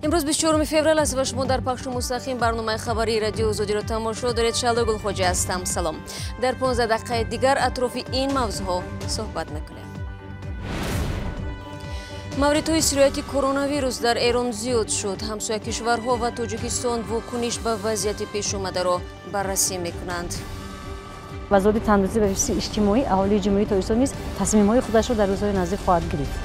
Имрӯз 24 феврал аст ва шумо дар пахши мустақим барномаи хабарии Радиои Озодиро тамошо доред. Шаҳло Гулхоҷа ҳастам. Салом. Дар 15 дақиқаи дигар атрофи ин мавзӯъҳо суҳбат мекунем. Мавридҳои сирояти коронавирус дар Эрон зиёд шуд. Ҳамсоя кишварҳо ва Тоҷикистон вокуниш ба вазъияти пешомадаро баррасӣ мекунанд. Вазорати тандурустӣ ва ҳифзи иҷтимоии аҳолии Ҷумҳурии Тоҷикистон низ тасмимҳои худашро дар рӯзҳои наздик хоҳад гирифт.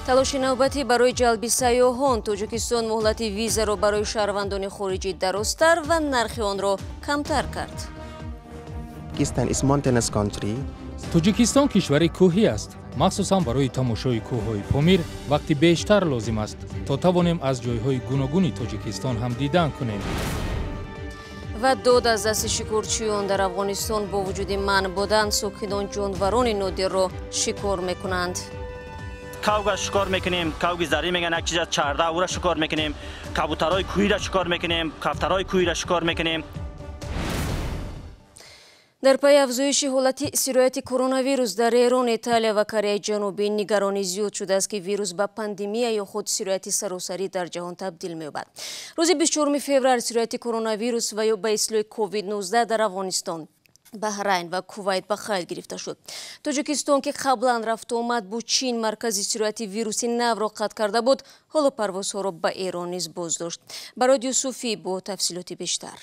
Талоши навбатӣ барои ҷалби сайёҳон. Тоҷикистон муҳлати визаро барои шаҳрвандони хориҷӣ дарозтар ва нархи онро камтар кард. Тоҷикистон кишвари кӯҳӣ аст. Махсусан барои тамошои кӯҳҳои Помир вақти бештар лозим аст, то тавонем аз ҷойҳои гуногуни Тоҷикистон ҳам дидан кунем. Ва дод аз дасти шикорчиён дар Афғонистон бо вуҷуди манъ будан сокинон ҷонварони нодирро шикор мекунанд. Кавга шикор мекунем, кавги зарӣ мегӯянд, як чиз чарда, ӯра шикор мекунем, кабутарҳои кӯҳиро шикор мекунем, кафтарҳои кӯҳиро шикор мекунем. Дар пайи афзоиши ҳолати сирояти коронавирус дар Эрон, Италия ва Кореяи Ҷанубӣ нигаронӣ зиёд шудааст, ки вирус ба пандемия ё худ сирояти саросарӣ дар ҷаҳон табдил меёбад. Рӯзи 24 феврал сирояти коронавирус ва ё ба истилоҳи COVID-19 дар Афғонистон, Баҳрайн ва Кувайт ба қайд гирифта шуд. Тоҷикистон, ки қаблан рафтуомад бо Чин, маркази сирояти вируси навро қатъ карда буд, ҳоло парвозҳоро ба Эрон низ боздошт. Барод Юсуфӣ бо тафсилоти бештар.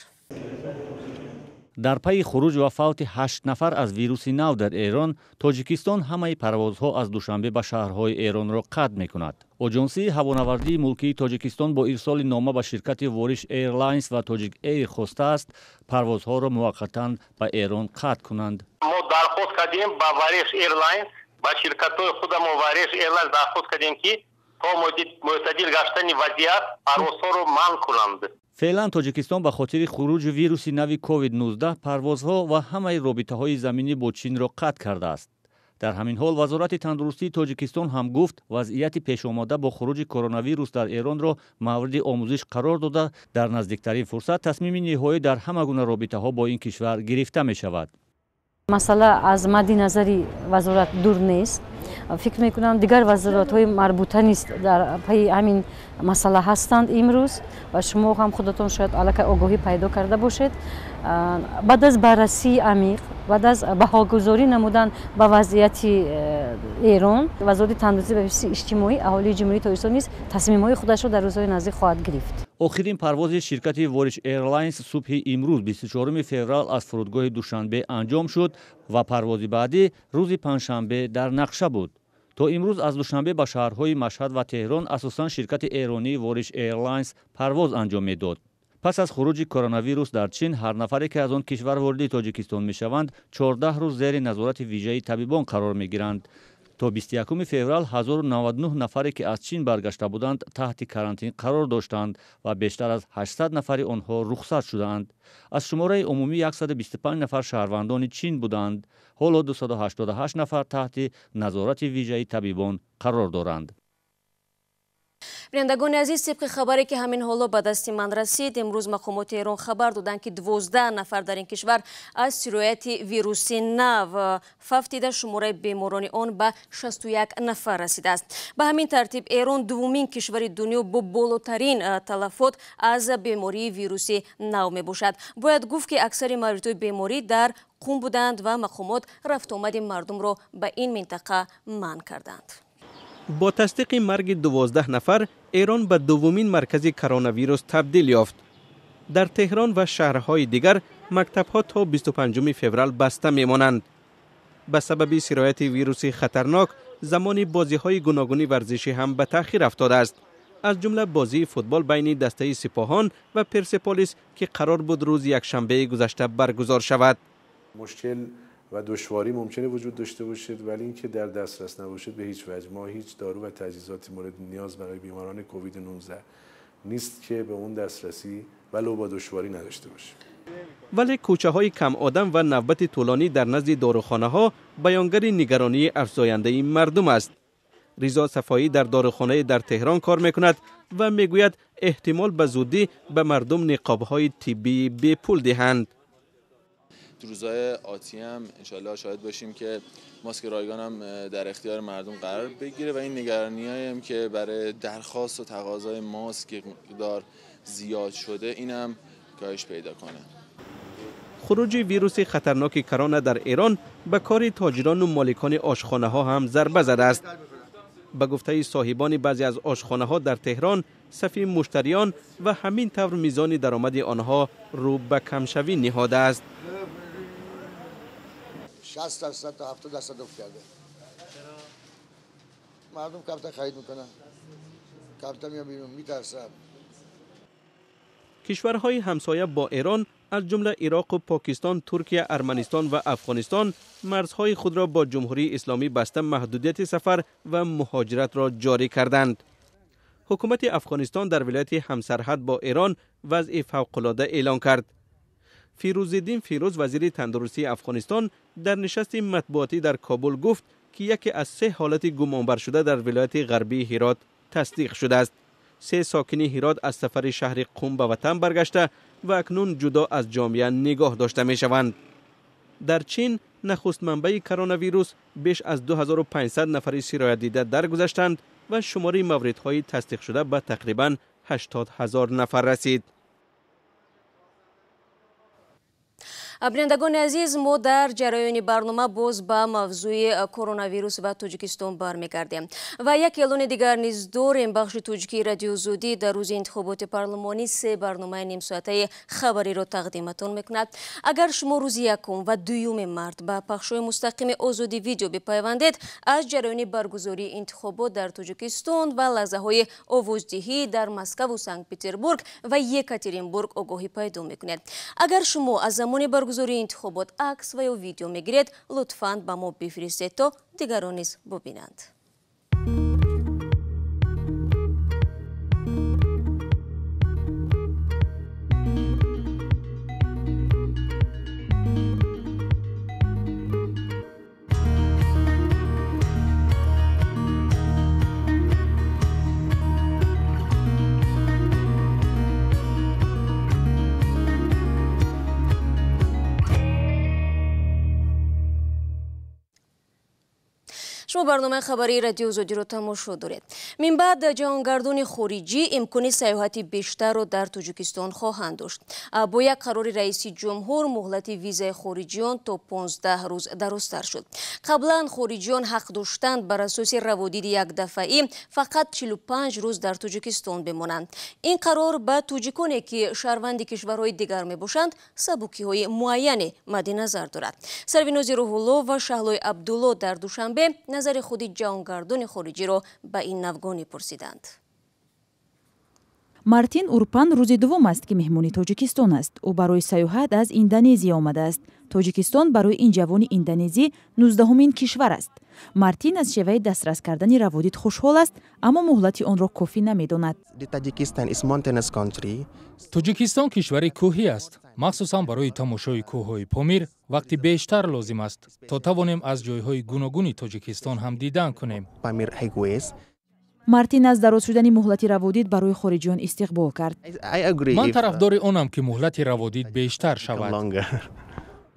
Дар пайи хуруҷ ва фавти 8 нафар аз вируси нав дар Эрон, Тоҷикистон ҳамаи парвозҳо аз Душанбе ба шаҳрҳои Эронро қатъ мекунад. Оҷонсии ҳавонавардии мулкии Тоҷикистон бо ирсоли нома ба ширкати Вориш Эйрлайнс ва Тоҷик Эйр хостааст, парвозҳоро муваққатан ба Эрон қатъ кунанд. Мо дархост кардем ба Вариш Эйрлайнс, ба ширкатҳои худамо Вариш Эйрлайнс дархост кардем, ки то мӯътадил гаштани вазъият парвозҳоро манъ кунанд. Феълан Тоҷикистон ба хотири хуруҷи вируси нави COVID-19 парвозҳо ва ҳамаи робитаҳои заминӣ бо Чинро қатъ кардааст. Дар ҳамин ҳол Вазорати тандурустии Тоҷикистон ҳам гуфт, вазъияти пешомода бо хуруҷи коронавирус дар Эронро мавриди омӯзиш қарор дода, дар наздиктарин фурсат тасмими ниҳоӣ дар ҳама гуна робитаҳо бо ин кишвар гирифта мешавад. Масъала аз мадди назари вазорат дур нест. Фикр мекунам, дигар вазоратҳои марбута низ дар пайи ҳамин масъала ҳастанд имрӯз ва шумо ҳам худатон шояд аллакай огоҳӣ пайдо карда бошед. Баъд аз баррасии амиқ, баъд аз баҳогузорӣ намудан ба вазъияти Эрон, Вазорати тандурустӣ ва ҳифзи иҷтимоии аҳолии Ҷумҳурии Тоҷикистон низ тасмимҳои худашро дар рӯзҳои наздик хоҳад гирифт. Охирин парвози ширкати Вориш Эйрлайнс субҳи имрӯз, 24 феврал, аз фурудгоҳи Душанбе анҷом шуд ва парвози баъдӣ рӯзи панҷшанбе дар нақша буд. То имрӯз аз Душанбе ба шаҳрҳои Машҳад ва Теҳрон асосан ширкати эронии Вориш Эйрлайнс парвоз анҷом медод. Пас аз хуруҷи коронавирус дар Чин, ҳар нафаре, ки аз он кишвар вориди Тоҷикистон мешаванд, 14 рӯз зери назорати вижаи табибон қарор мегиранд. То 21 феврал 1099 нафаре, ки аз Чин баргашта буданд, таҳти карантин қарор доштанд ва бештар аз 800 нафари онҳо рухсат шудаанд. Аз шумораи умумӣ 125 нафар шаҳрвандони Чин буданд. Ҳоло 288 нафар таҳти назорати вижаи табибон қарор доранд. Бинандагони азиз, тибқи хабаре, ки ҳамин ҳоло ба дасти ман расид, имрӯз мақомоти Эрон хабар доданд, ки 12 нафар дар ин кишвар аз сирояти вируси нав фавтида, шумораи беморони он ба 61 нафар расидааст. Ба ҳамин тартиб Эрон дуввумин кишвари дунё бо болотарин талафот аз бемории вируси нав мебошад. Бояд гуфт, ки аксари мавридҳои беморӣ дар Қум буданд ва мақомот рафтуомади мардумро ба ин минтақа манъ карданд. Бо тасдиқи марги 12 нафар, Эрон ба дуввумин маркази коронавирус табдил ёфт. Дар Теҳрон ва шаҳрҳои дигар мактабҳо то 25 феврал баста мемонанд. Ба сабаби сирояти вируси хатарнок замони бозиҳои гуногуни варзишӣ ҳам ба таъхир афтодааст, аз ҷумла бозии футбол байни дастаи Сипоҳон ва Персеполис, ки қарор буд рӯзи якшанбеи гузашта баргузор шавад. Мушкил و دشواری ممکنه وجود داشته باشد، ولی اینکه در دسترس نباشد، به هیچ وجه. ما هیچ دارو و تجهیزاتی مورد نیاز برای بیماران کووید 19 نیست که به اون دسترسی ولو با دشواری نداشته باشیم. ولی کوچه های کم آدم و نوبت طولانی در نزد داروخانه ها بیانگر نگرانی افزاینده مردم است. ریزا صفایی در داروخانه در تهران کار میکند و میگوید احتمال به زودی به مردم نقاب های طبی بی پول دهند. تو روزهای آتی هم انشالله شاهد باشیم که ماسک رایگان هم در اختیار مردم قرار بگیره و این نگرانی‌هایی هم که برای درخواست و تقاضای ماسک مقدار زیاد شده اینم کاهش پیدا کنه. خروج ویروس خطرناک کرونا در ایران به کار تاجران و مالکان آشخانه ها هم ضربه زده است. به گفته صاحبان بعضی از آشخانه ها در تهران، صف مشتریان و همین طور میزان درآمد آنها رو به کمشوی نهاده است. 60% تا 70% افت کرده. مردم کمتر خرید میکنن، کمتر میان بیرون، میترسن. کشورهای همسایه با ایران از جمله عراق و پاکستان، ترکیه، ارمنستان و افغانستان مرزهای خود را با جمهوری اسلامی بسته، محدودیت سفر و مهاجرت را جاری کردند. حکومت افغانستان در ولایت همسرحد با ایران وضع فوق‌العاده اعلان کرد. فیروزالدین فیروز، وزیر تندرستی افغانستان، در نشست مطبوعاتی در کابل گفت که یکی از 3 حالت گمانبر شده در ولایت غربی هرات تصدیق شده است. 3 ساکن هرات از سفر شهر قم به وطن برگشته و اکنون جدا از جامعه نگاه داشته می شوند. در چین نخست منبع کرونا ویروس بیش از 2500 نفر سرایت دیده درگذشتند و شماره موردهای تصدیق شده به تقریباً 80,000 نفر رسید. бинандагони азиз, мо дар ҷараёни барнома боз ба мавзӯи коронавирус ва Тоҷикистон бармегардем ва як эълони дигар низ дорем. Бахши тоҷикии Радио Озодӣ дар рӯзи интихоботи парлумонӣ 3 барномаи нимсоатаи хабариро тақдиматон мекунад. Агар шумо рӯзи 1 ва 2 март ба пахшҳои мустақими Озодӣ видео бипайвандед, аз ҷараёни баргузории интихобот дар Тоҷикистон ва лаҳзаҳои овоздиҳӣ дар Москаву Санкт-Петербург ва Екатеринбург огоҳӣ пайдо мекунед. Агар шумо аз замони баргузории интихобот акс ва ё видео мегиред, лутфан ба мо бифиристед, то дигарон низ бубинанд. Шумо барномаи хабарии Радио Озодиро тамошо доред. Мин баъд ҷаҳонгардони хориҷӣ имкони сайёҳати бештарро дар Тоҷикистон хоҳанд дошт. Бо як қарори раиси ҷумҳур муҳлати визаи хориҷиён то 15 рӯз дарозтар шуд. Қаблан хориҷиён ҳақ доштанд бар асоси раводиди якдафъаӣ фақат 45 рӯз дар Тоҷикистон бимонанд. Ин қарор ба тоҷиконе, ки шаҳрванди кишварҳои дигар мебошанд, сабукиҳои муайяне мадди назар дорад. Сарвинози Рӯҳулло ва Шаҳлои Абдулло дар Душанбе назари худи ҷаҳонгардони хориҷиро ба ин навгонӣ пурсиданд. Мартин Урпан рӯзи дуввум аст, ки меҳмони Тоҷикистон аст. Ӯ барои сайёҳат аз Индонезия омадааст. Тоҷикистон барои ин ҷавони индонезӣ 19-умин кишвар аст. Мартин аз шеваи дастрас кардани раводид хушҳол аст, аммо муҳлати онро кофӣ намедонад. Тоҷикистон кишвари кӯҳӣ аст. Махсусан барои тамошои кӯҳҳои Помир вақти бештар лозим аст, то тавонем аз ҷойҳои гуногуни Тоҷикистон ҳам дидан кунем. Мартин аз дароз шудани муҳлати раводид барои хориҷиён истиқбол кард. Ман тарафдори онам, ки муҳлати раводид бештар шавад.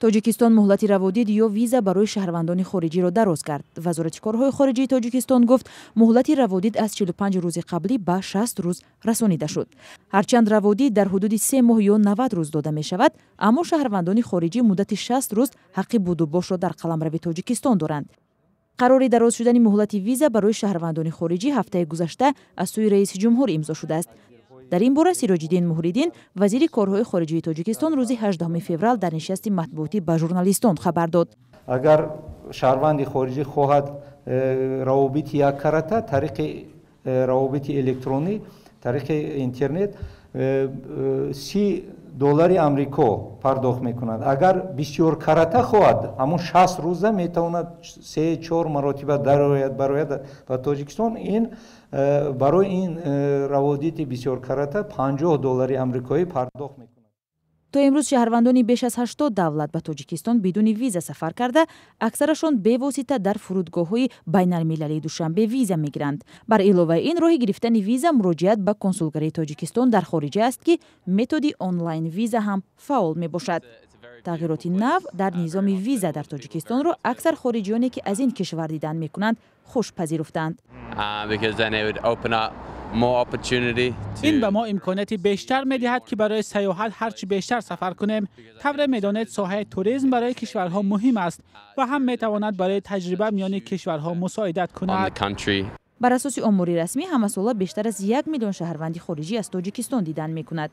Тоҷикистон муҳлати раводид ё виза барои шаҳрвандони хориҷиро дароз кард. Вазорати корҳои хориҷии Тоҷикистон гуфт, муҳлати раводид аз 45 рӯзи қаблӣ ба 60 рӯз расонида шуд. Ҳарчанд раводид дар ҳудуди 3 моҳ ё 90 рӯз дода мешавад, аммо шаҳрвандони хориҷӣ муддати 60 рӯз ҳаққи будубошро дар қаламрави Тоҷикистон доранд. Қарори дароз шудани муҳлати виза барои шаҳрвандони хориҷӣ ҳафтаи гузашта аз сӯи раиси ҷумҳур имзо шудааст. Дар ин бора Сироҷиддин Муҳриддин, вазири корҳои хориҷии Тоҷикистон, рӯзи 18 феврал дар нишасти матбуотӣ ба журналистон хабар дод. Агар шаҳрванди хориҷӣ хоҳад равобити яккарата тариқи равобити электронӣ, тариқи интернет $30 Амрико пардохт мекунад. Агар бисёркарата хоҳад, ҳамон 60 рӯза метавонад 3-4 маротиба дарояд барояд ба Тоҷикистон. Ин барои ин раводити бисёркарата $50 амрикоӣ пардохт мекунад. То имрӯз шаҳрвандони беш аз 80 давлат ба Тоҷикистон бидуни виза сафар карда, аксарашон бевосита дар фурудгоҳҳои байналмилалии Душанбе виза мегиранд. Бар иловаи ин, роҳи гирифтани виза муроҷиат ба консулгарии Тоҷикистон дар хориҷа аст, ки методи онлайн виза ҳам фаъол мебошад. Тағйироти нав дар низоми виза дар Тоҷикистонро аксар хориҷиёне, ки аз ин кишвар дидан мекунанд, хуш пазируфтанд. Ин ба мо имконияти бештар медиҳад, ки барои сайёҳат ҳарчи бештар сафар кунем. Тавре медонед, соҳаи туризм барои кишварҳо муҳим аст ва ҳам метавонад барои таҷриба миёни кишварҳо мусоидат кунад. Бар асоси омори расмӣ, ҳамасола бештар аз 1 миллион шаҳрванди хориҷӣ аз Тоҷикистон дидан мекунад.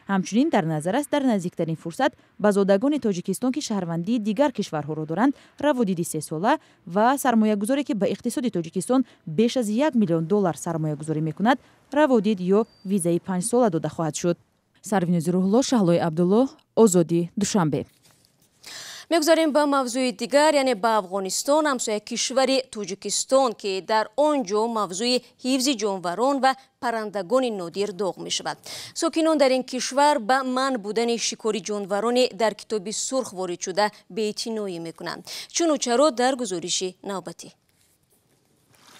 Ҳамчунин дар назар аст, дар наздиктарин фурсат ба зодагони Тоҷикистон, ки шаҳрвандии дигар кишварҳоро доранд, раводиди сесола ва сармоягузоре, ки ба иқтисоди Тоҷикистон беш аз 1 миллион доллар сармоягузорӣ мекунад, раводид ё визаи панҷсола дода хоҳад шуд. Сарвинози Рӯҳулло, Шаҳлои Абдулло, Озодӣ, Душанбе. Мегузарем ба мавзӯи дигар, яъне ба Афғонистон, ҳамсоя кишвари Тоҷикистон, ки дар он ҷо мавзӯи ҳифзи ҷонварон ва паррандагони нодир доғ мешавад. Сокинон дар ин кишвар ба манъ будани шикори ҷонварони дар Китоби сурх ворид шуда беэътиноӣ мекунанд. Чуну чаро, дар гузориши навбатӣ.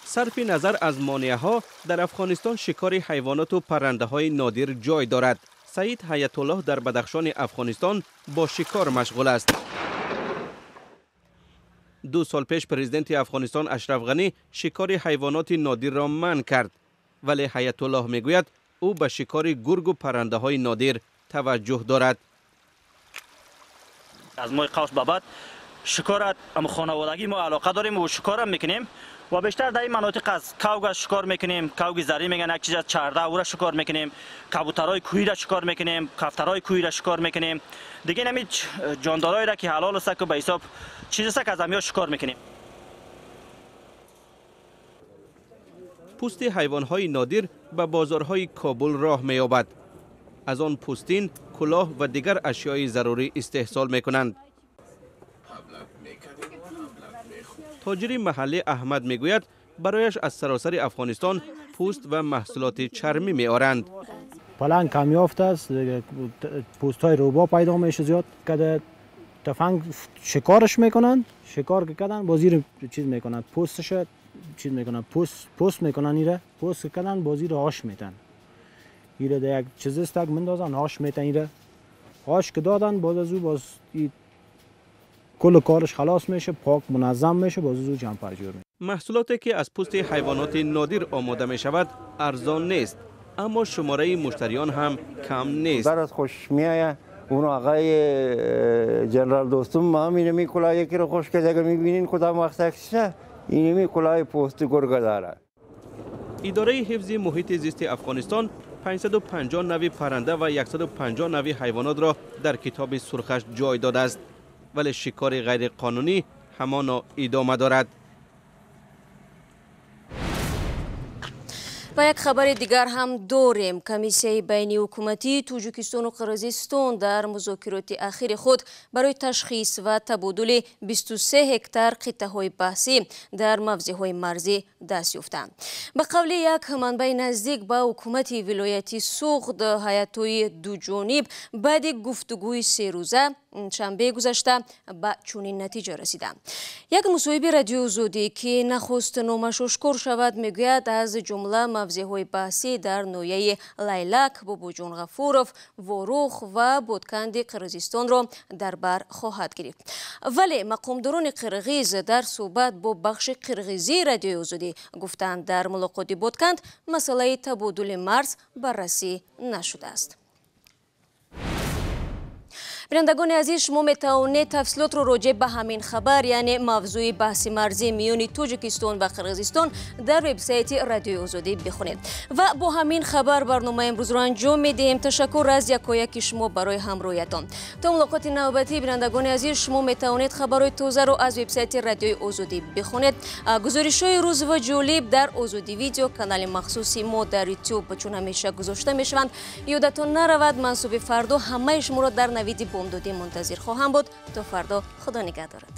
Сарфи назар аз монеаҳо, дар Афғонистон шикори ҳайвоноту паррандаҳои нодир ҷой дорад. Саид Ҳаятуллоҳ дар Бадахшони Афғонистон бо шикор машғул аст. 2 сол пеш президенти Афғонистон Ашраф Ғанӣ шикори ҳайвоноти нодирро манъ кард, вале Ҳаятуллоҳ мегӯяд, ӯ ба шикори гургу паррандаҳои нодир таваҷҷӯҳ дорад. Аз моҳи қавс ба баъд шикорат хонаводагӣ мо алоқа дорем ва шикорам мекунем ва бештар дар ин манотиқ аз кавга шикор мекунем. Кавги зарӣ мегӯянд, як чиз аз чарда, ӯра шикор мекунем, кабутарҳои кӯҳиро шикор мекунем, кафтарҳои кӯҳиро шикор мекунем. Дига ин ҳамин ҷондорҳоеро, ки ҳалол аст, ки ба ҳисоб чиз аст, ки аз ҳамиҳо шикор мекунем. Пӯсти ҳайвонҳои нодир ба бозорҳои Кобул роҳ меёбад. Аз он пӯстин, кулоҳ ва дигар ашёи зарурӣ истеҳсол мекунанд. Тоҷири маҳаллӣ Аҳмад мегӯяд, барояш аз саросари Афғонистон пӯст ва маҳсулоти чармӣ меоранд. Паланг камёфт аст, пӯстҳои рӯбо пайдо меша зиёд. Када тафанг шикораш мекунанд, шикор ки карданд, боз иро чиз мекунанд, пӯсташа чиз мекунанд, пӯст мекунанд ира, пӯст ки карданд, боз иро ош метан. Ира дар як чиз истак мендозанд, ош метан ира. Ош ки доданд, боз аз ӯ боз кулл кораш халос меша, пок муназзам меша, боз аз ӯ ҷампар ҷӯр. Маҳсулоте, ки аз пӯсти ҳайвоноти нодир омода мешавад, арзон нест, аммо шумораи муштариён ҳам кам нест. Дар аз хушш меояд. اون آقای جنرال دوستم ما هم اینمی کلاه یکی رو خوش کرد. اگر میبینین کدام وقت عکسشه، اینمی کلاه پوست گرگ داره. Идораи ҳифзи муҳити зисти Афғонистон 550 навъи парранда ва 150 навъи ҳайвонотро дар Китоби сурхаш ҷой додааст, вале шикори ғайриқонунӣ ҳамоно идома дорад. Ва як хабари дигар ҳам дорем. Комиссияи байниҳукуматии Тоҷикистону Қирғизистон дар музокироти ахири худ барои ташхис ва табодули 23 гектар қитъаҳои баҳсӣ дар мавзеъҳои марзӣ даст ёфтанд. Ба қавли як манбаи наздик ба ҳукумати вилояти Суғд, ҳайатҳои дуҷониб баъди гуфтугӯи серӯза шанбеи гузашта ба чунин натиҷа расиданд. Як мусоҳиби Радиои Озодӣ, ки нахост номаш ошкор шавад, мегӯяд, аз ҷумла мавзеъҳои баҳсӣ дар ноҳияи Лайлак, Бобоҷон Ғафуров, Ворух ва Бодканди Қирғизистонро дар бар хоҳад гирифт. Вале мақомдорони қирғиз дар суҳбат бо бахши қирғизии Радиои Озодӣ гуфтанд, дар мулоқоти Бодканд масъалаи табодули марз баррасӣ нашудааст. Бинандагони азиз, шумо метавонед тафсилотро роҷеъ ба ҳамин хабар, яъне мавзӯи баҳси марзӣ миёни Тоҷикистон ва Қирғизистон, дар вебсайти Радиои Озодӣ бихонед. Ва бо ҳамин хабар барномаи имрӯзро анҷом медиҳем. Ташаккур аз якояки шумо барои ҳамроҳиятон. То мулоқоти навбатӣ, бинандагони азиз, шумо метавонед хабарҳои тозаро аз вебсайти Радиои Озодӣ бихонед. Гузоришҳои рӯз ва ҷолиб дар Озодӣ Видео, канали махсуси мо дар Ютуб, чун ҳамеша гузошта мешаванд. Ёдатон наравад, ман субҳи фардо ҳамаи шуморо дар Навиди бомдодӣ мунтазир хоҳам буд. То фардо, Худо нигаҳдорад.